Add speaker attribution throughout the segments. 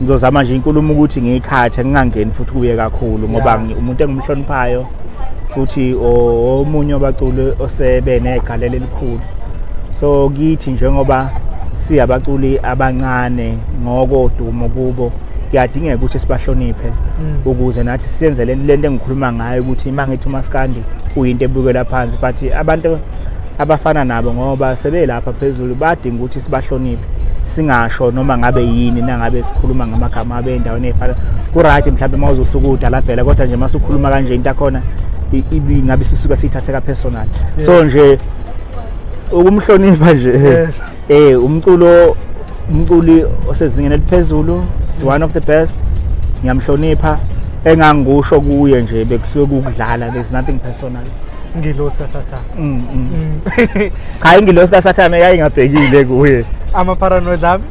Speaker 1: Ngizozama nje inkulumo ukuthi ngiyikhathe, ngingangeni futhi kuye kakhulu ngoba umuntu engimhloniphayo futhi omunye wabaculi osebe negalelo elikhulu. So kithi njengoba siyabaculi abancane ngokodumo kubo, kuyadingeka ukuthi sibahloniphe ukuze nathi siyenze lento engikhuluma ngayo, ukuthi uma ngithi umaskandi uyinto ebukela phansi, but abantu abafana nabo ngoba sebelapha phezulu badinga ukuthi sibahloniphe, singasho noma ngabe yini nangabe sikhuluma ngamagama abe endaweni efana ku-right. Mhlawumbe uma uzosuka udalabhela, kodwa nje mase ukhuluma kanje into akhona ngabe sisuka siyithatheka personal. So nje ukumhlonipha nje, umculo, umculi osezingeni eliphezulu, it's one of the best, ngiyamhlonipha. Engangikusho kuye nje bekusuke kukudlala, there's nothing personal.
Speaker 2: Ngilosi kaSathane.
Speaker 1: Cha, ingilosi kaSathane yayingabhekile kuye.
Speaker 2: Amaparanoid ami.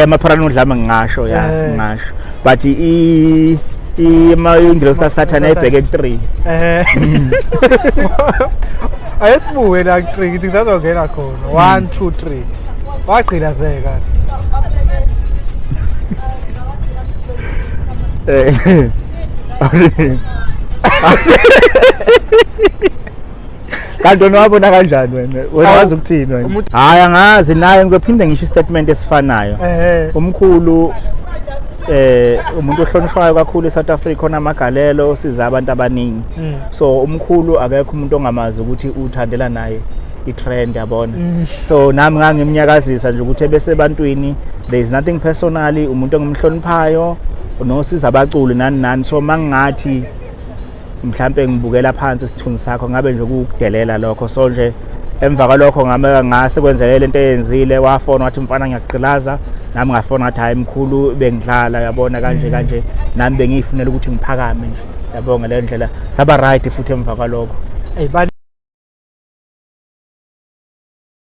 Speaker 1: Amaparanoid lami ngingasho ya, ngingasho, but i ingilosi kaSathane ayibheke ku-3.
Speaker 2: Ayesibuke la ku-3, ngithi ngisazongena khona. 1 2 3, wagqilazeka.
Speaker 1: Kanti wena wabona kanjani wena? Wena
Speaker 2: Awu,
Speaker 1: wazi ukuthini wena?
Speaker 2: Umuntu-
Speaker 1: Hhayi, angazi naye, ngizophinde ngisho istatement esifanayo. Umkhulu umuntu ohlonishwayo kakhulu eSouth Africa, onamagalelo, osiza abantu abaningi. So umkhulu akekho umuntu ongamazi ukuthi uthandela naye i-trend, yabona. So nami ngangimnyakazisa nje ukuthi ebese ebantwini, there is nothing personally, umuntu engimhloniphayo nosiza abaculi nani nani. So mangingathi mhlambe ngibukela phansi isithunzi sakho, ngabe nje kukudelela lokho. So nje emva kwalokho ngabe ngase kwenzeke lento eyenzile, wafona wathi, "Mfana, ngiyakugqilaza." Nami ngafona ngathi, "Hayi mkhulu, bengidlala, yabona kanje kanje, nami bengiyifunela ukuthi ngiphakame nje," yabo. Ngale ndlela saba right futhi emva kwalokho.
Speaker 2: Ey.